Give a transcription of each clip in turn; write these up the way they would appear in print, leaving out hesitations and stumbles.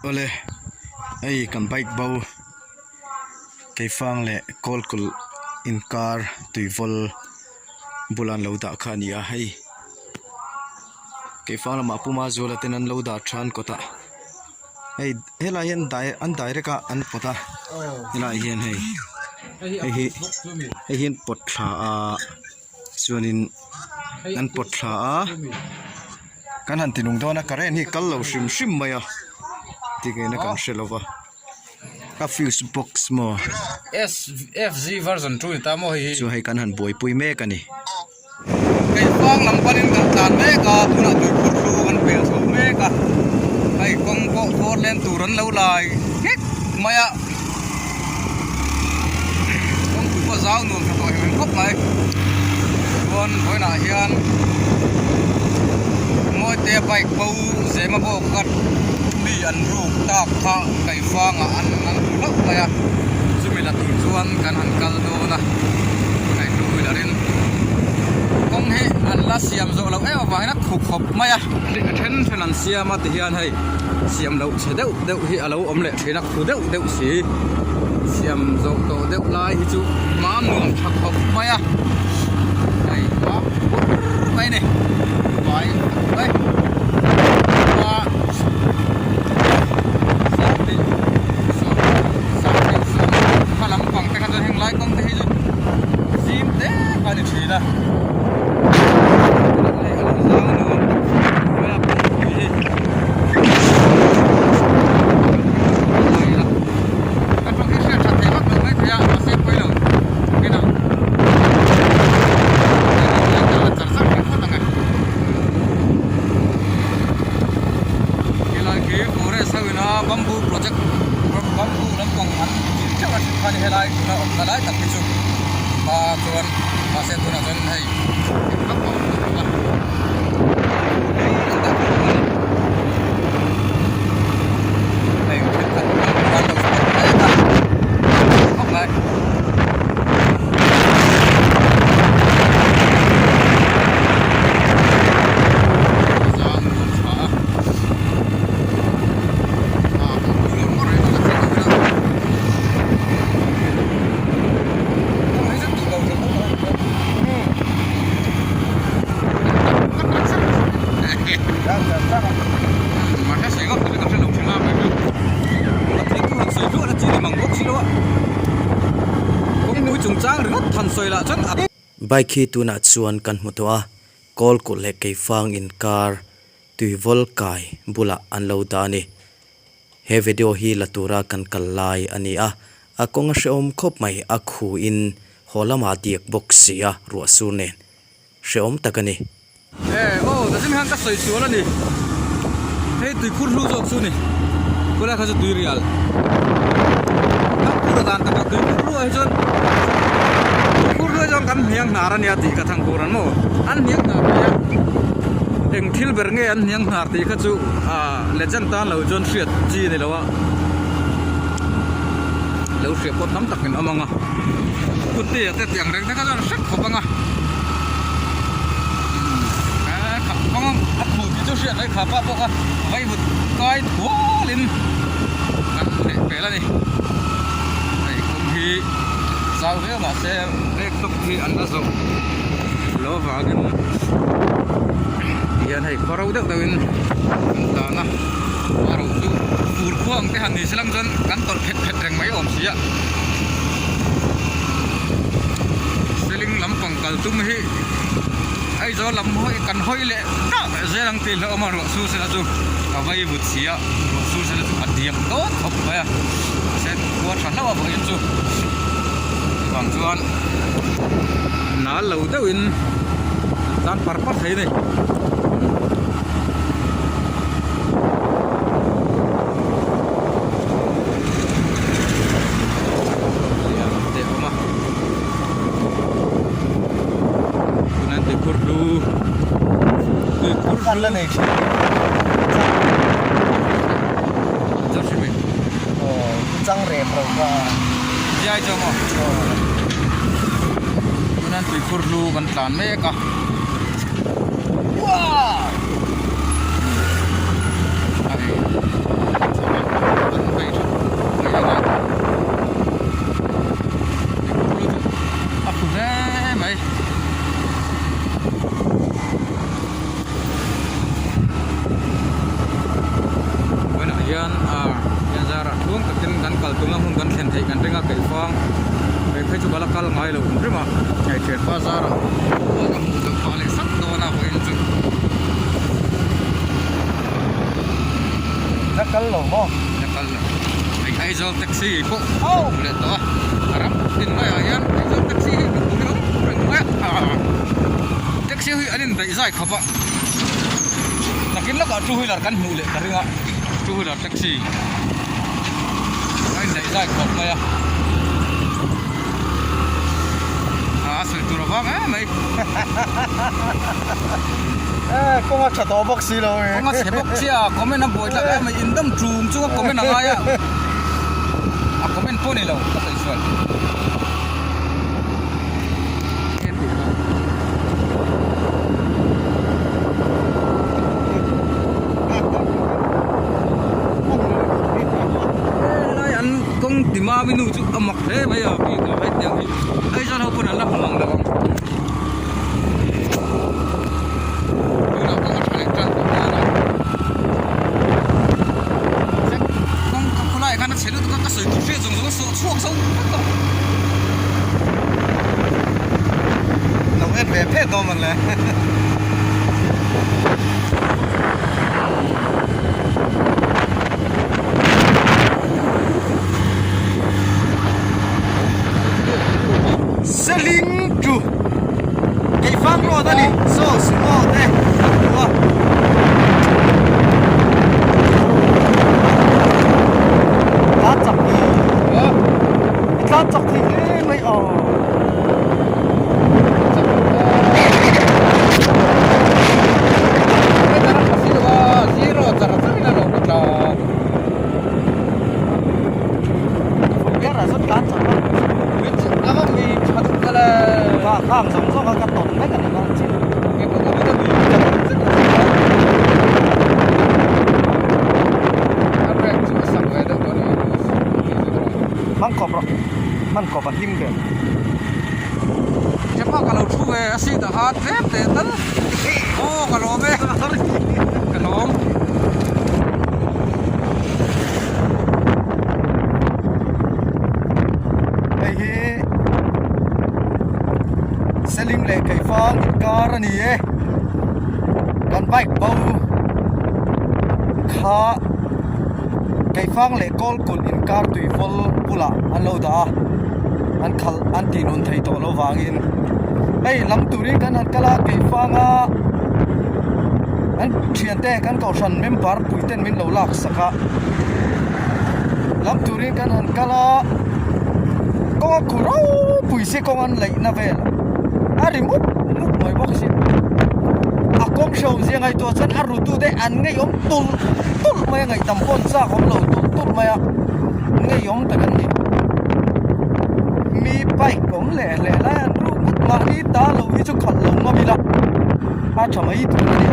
Awle hei kan bike bo keifang leh kawlkulh inkar tuivawl bula an lo dah kha a ni a hei keifang lamah puma zuala ten an lo dah than kawtah hei helai hian dai an direct a an pawt a helai hian hei hei hi hei hi an pawt thla a. Chuanin an pawt thla a kan han ti nung dawn a current hi kal lo hrim hrim mai a tingeina kan hre lo va a fuse box maw sfg version 2 ni ta maw hei hi chu hei kan han buaipui mek a ni. Keifang lam panin kan tlan mek a tunah tuikhur hlu kan pel chho mek a hei kawng pawh four lane tur an lo lai nghek mai a. Kawngpui pawh zau nuam tha tawh hmel khawp mai chuan vawiinah hian Mawite bike bo zema bawk kha mi an ruk tak kha kaihfangah an an hmu hlauh mai a chumi la tur chuan kan han kal dawn a hei two wheeler in kawng hi an la siam zawh loh em avangin a khu khawp mai a a then then an siam a tihian hei siam loh chhe deuh deuh hi a lo awm leh thin a. Thu deuh deuh si siam zawh tawh deuh lai hi chu mam nuam tha khawp mai a hei mam bur mai a ni vai mai a sangtih sawm sangtih sawm kha lampang te kha chuan heng lai kawng te hi chu zim te kha a ni thin a hei a lo zau nuam mai a kawngpui hi. Hei thenkhat an lo step mek a khawp mai. Zang nuam tha a ah kawngpui ngawr ngawr hi chu ka thlen lo ila kawng hi chu tih lo thei mai Bike hi tunah chuan kan hmu tawh a, kawl kulh leh keifang inkar tuivawl kai bulah an lo dah a ni. He video hi la tura kan kal lai a ni a, a kawng a hrehawm khawp mai, a khuin haw lamah diak bawk si a ruah sur nen. Hrehawm tak a ni. E aw tazim hian ka sawi sual a ni. Hei tuikhur hlu zawk chu ni. Khawlai kha chu tui rial. Thangkur a dan takah tuikhur hlu ah hi chuan tuikhur hlu ah chuan kan hniang hnar a nia tih ka thangkur an maw. An hniang hnar mai a. Eng thil ber nge an hniang hnar tih kha chu ah legend tan lo chuan hriat chi a ni lo a. Lo hriat pawh tam tak in awm ang a. Kuttea te tih ang reng te kha chuan hrep khawp ang a. Kawng a khuh tih chu hriat mai kha pah bawk a vaivut kai thualin kan leh pel a ni hei kawng hi zau viau mahse brake top hi an la zawh lo avangin tihian hei khaw ro deuh deuhin an tlan a a ro chu fur khua ang te han ni se lang chuan kan tawlh phet phet reng mai awm si a seling lampang kal tum hi. Aizawl lam hawi kan hawi leh dah zel ang tih hlauhawm a ruah sur sela chu a vai vut si a ruah sur sela chu a diak dawn khawp mai a mahse khua tha hlauh a vawiin chu chuvang chuan nal lo deuhin an tlan par par thei a ni. Tuikhur hlu kan tlan mek a Pathian a hian zarah tluang takin kan kal tumna hmun kan thlen theih kan ring a keifang kei phei chu ka la kal ngai lo hrim a hei thianpa zarah khua ka hmuh deuh phah leh sak dawn a vawiin chu. La kal lo maw? La kal lo. Hei Aizawl taxi pawh hmu leh tawh a, a ram tin maiah hian Aizawl taxi hi hmuh tur hi a awm reng mai a, taxi hi an indaih zai khawp a. Nakin lawkah two wheeler kan hmuh leh ka ring a two wheeler taxi a indaih zai khawp mai a a sawi tur avang em mai eh kawng a tha tawh bawk si lo kawng a chhe bawk sia comment a buai tlak em mai in dam tum chunga comment a ngai a a comment pawh ni lo ka sawi sual. Helai an kawng ti mami nu chu a mak hle mai a bik ah hetiang hi Aizawl ho pawn an la hmu mang lo ang tunah kawng a tha leh tan tawh dawn a kawng khawlaiah khan a chhe lutuk a ka sawi tur hriat zawng zawng a sawh chhuak zo vek a. Lo en ve phet dawn man le. Seling chu Keifang road a ni saw sumo te an hmu a. Tlan chak hi i tlan chak thei hle mai aw. Khang zawng zawng a ka tawn vek a ni kha chin. Hmang kawp rawh hman kawp a him ber. Hepa ka lo thu ve a seat ah khan tlem teh tal aw ka lawm e ka lawm. Hei hi Seling leh Keifang inkar a ni e kan bike bo kha Keifang leh Kawlkulh inkar tuivawl bulah an lo dah a an khalh an tih nun thei tawh lo vangin hei lam turin kan han kal a Keifanga an thiante kan kohhran member puiten min lo lak sak a lam turin kan han kal a kawng a khu ropui si kawng an laih na vel a ri mup mup mai bawk si a kawng hre awmzia ngaihtuah chuan a rutu te an ngeiawm tulh tulh mai a ngaihdam pawh an chak awm lo tulh tulh mai a ngeiawm tak an ni mi bike awm leh leh lai an ruk ngawt mahni ta lo hi chu khalh lo ngam ila a tha mai tur a nia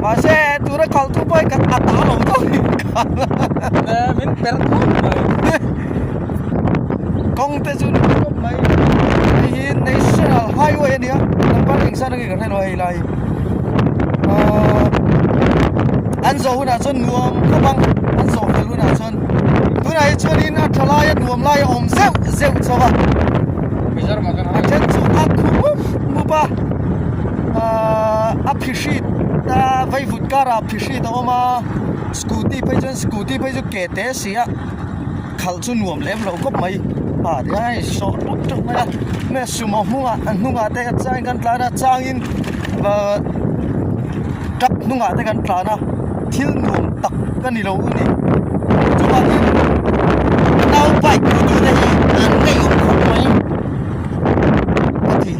mahse tura khalh tu pawh hi ka a ta lo tawp in ka min per khawp mai kawng te chu ni khawp mai hei hi national highway a nia number eng zat ange ka hre lo hei lai ahh an zawh hunah chuan nuam khawp ang an zawh fel hunah chuan tunah hi chuanin a tha laia nuam lai a awm zeuh zeuh chho a a then chu a khu mup mup a ahh a phihrit a vaivut karah phihrit a awm a scooty phei chuan scooty phei chu ke te si a khalh chu nuam lem lo khawp mai ah ti hian a insawh tawk tawk mai a nge sumo hnungah a hnungah te changin kan tlan a changin ahh truck hnungah te kan tlan a thil nuam tak a ni lo a ni chuvangin nau bike tu te hi an ngeiawm khawp mai a ti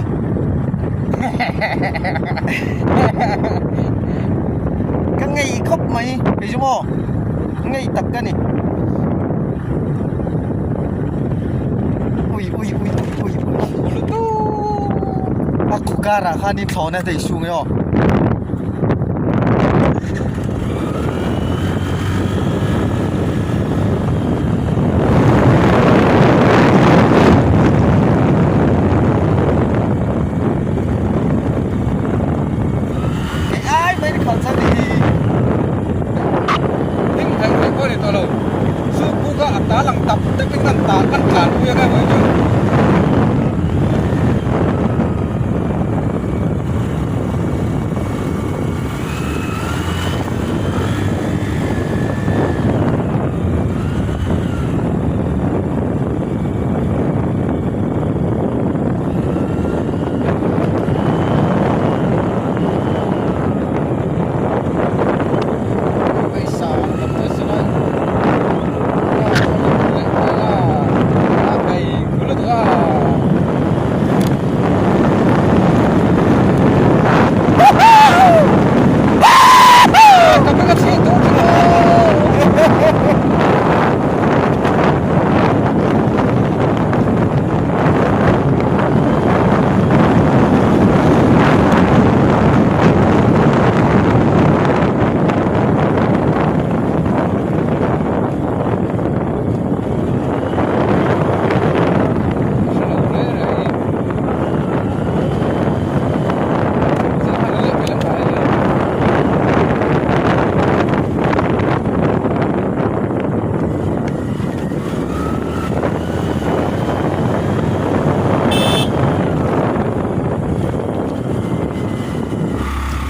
ka ngei khawp mai kei chu maw ngei tak ka ni ui ui ui ui ui a khu karah khan in thlawhna te i sung e aw. Kei ai mai ni khalh chan hi. tal ang tap tap in kan tah kan tlan pui ang e vawi chu.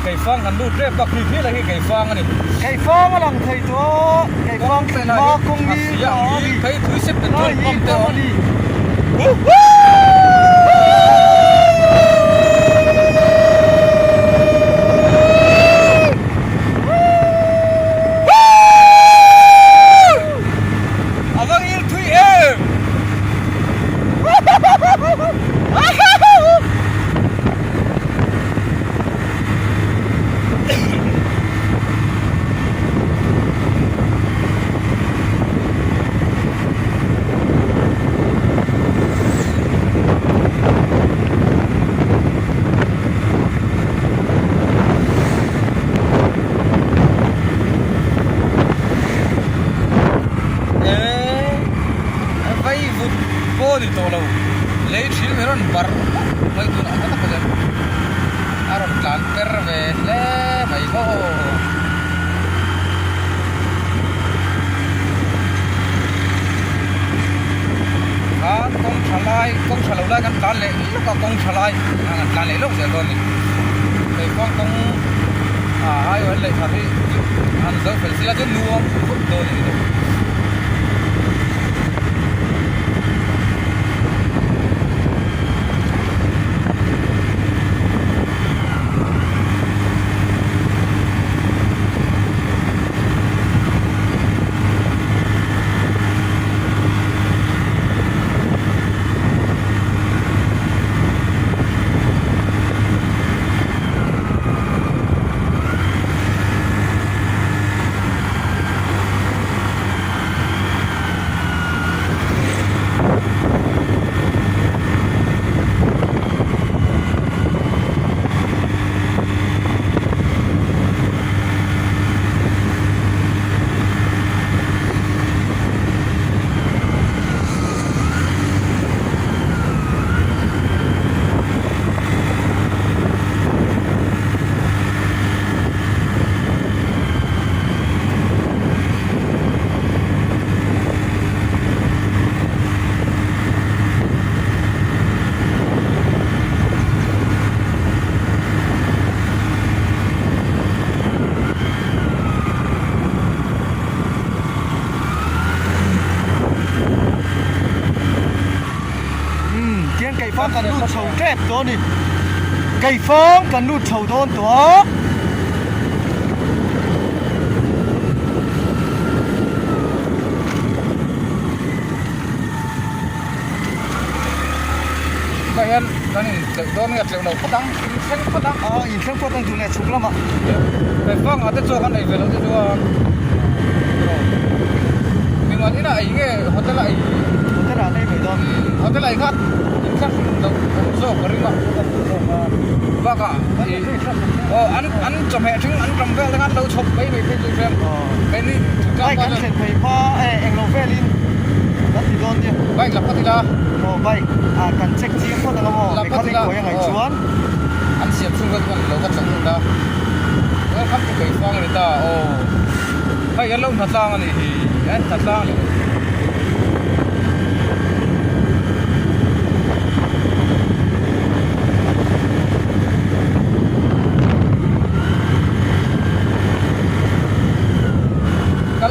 Keifang kan lut rep a, khi khi lai hi keifang a ni. Keifang a lang thei tawh a, keifang thlenhma kawng hi a a ni. Phei thui sep petrol pump te a awm. A va ngil thui em! Eee vai vut pawh ni tawh lo lei thil mai rawn barh mai tunah kha tak hian a rawn tlan per ve hle mai maw. Khan kawng tha lai kawng tha lo lai kan tlan leh lawk a kawng tha lai kan tlan leh lawk zel dawn a ni hei kawng kawng ah highway an lei thar hi an zo fel sila chu nuam khawp dawn a ni. Umm tiang keifang kan lut chho tep tawh a ni keifang kan lut chho dawn tawh a. Tah hian kan in tleuh dawn nge tleuh lo phawt ang in thleng phawt ang. Aw in thleng phawt ang duh leh chhuk lamah. Keifang ah te chaw kan ei ve loh te chuan Mimal inah ei nge hotel ah ei Hotel ah an ei mai dawn. Hotel ah ei kha in thla hrun loh awm zawk ka ring a. Bakah aw an an chawhmeh thing an ram vel te khan lo chhawp mai mai phei chu hriam. Keini Bike kan thlen phei hma e englo velin kan ti dawn nia. Bike la phawt ila. Aw bike ah kan check chiang phawt ang a maw mechanic buai a ngaih chuan. An siam chhung vel chuan lo ka chawlh lut a. Welcome to Keifang a ni ta aw. Hei an lo hna tlang a nih hi. An hna tlang leh.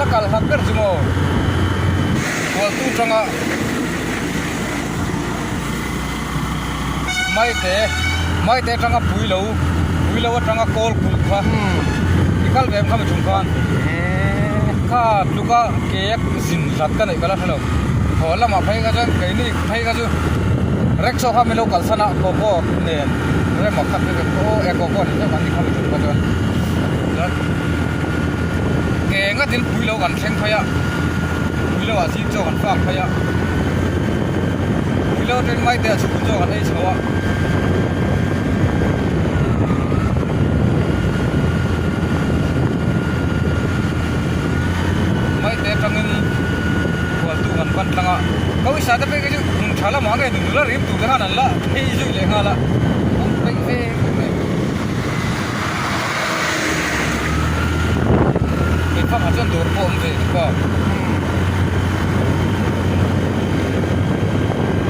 la kal hlat ber chu maw Hualtu tanga Maite Maite atanga Puilo Puilo atanga Kawl kulh kha i kal ve em kha mi chung khan kha tluka cake zin hlat ka neih ka la hre lo haw lamah phei kha chuan keini phei kha chu rickshaw kha min lo kalsan a koko nen rema kha chu aw e koko ni deuh an ni kha mi chung kha chuan chuan ke ngatin Puilo kan thleng phei a Puilo ah zing chaw kan fak phei a Puilo atangin Maite ah chhukun chaw kan ei chho a. Maite atangin Hualtu kan pan tlang a, Kawisa te phei kha chu hmun tha lamah nge nunula rim tur te khan an la phei zui leh nghal a, an peih ve em em. Keifangah chuan dawr pawh a awm ve bawk a,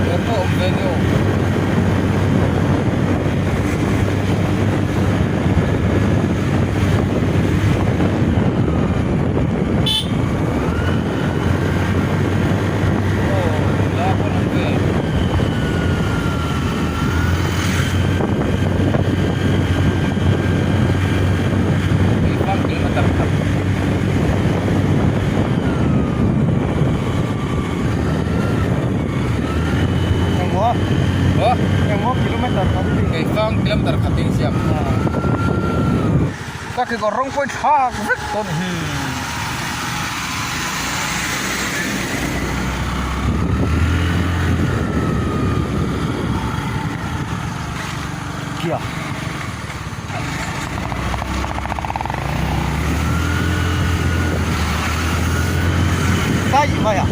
dawr pawh a awm ve nia aw. Aw nula pawh an awm ve. Kilometer khat in siam ka kekawr rawng pawh thlak vek tawh a ni hi. Kia. Daih mai a.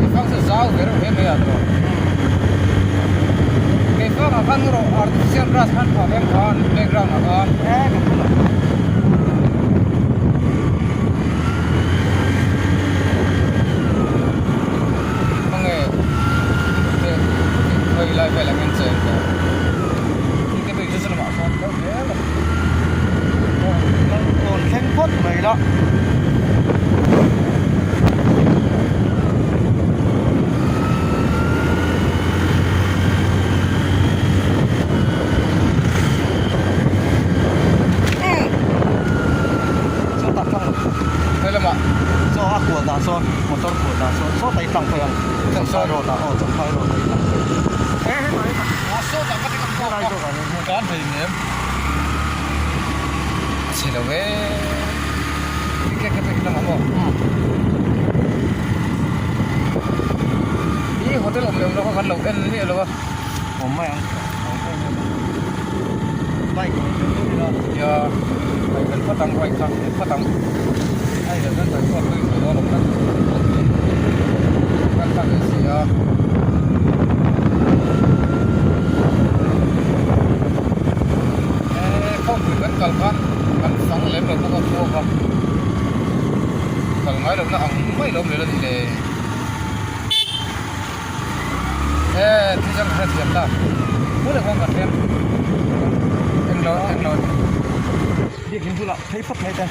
Keifang chu zau ve reuh hle mai a tawh. Keifang ah khan erawh artificial grass khan phah veng khan playground ah khan. Khawnge te khawi lai velah hian chen tawh. Kawn thleng phawt mai la. Sawtah tlang lo. He lamah. Chaw a kual dan sawn motor kual dan sawn sawtah i tlang phei ang. Champhai road ah aw Champhai road ah i tlang phei. He helai sawtah ka ti Helai zawk ah hian kan thei nem a chhe lo e ticket ka pek lamah maw i hotel awm leh awm lo kha kan lo en miah lo a awm mai ang bike awm fel phawt ila nia bike fel phawt ang bike kha fel phawt ang a ni lo chuan bike pawh a tui dawn lo tlat kan thlak leh si a. Eee khawpui kan kal khan kan fang lem lo bawk a khuak a kal ngai lohna ang mai lo awm leh la ni le eee thil dang ka hrethiam ta hmun ah khan ka hriat englo englo biakin bulah phei phawt mai te.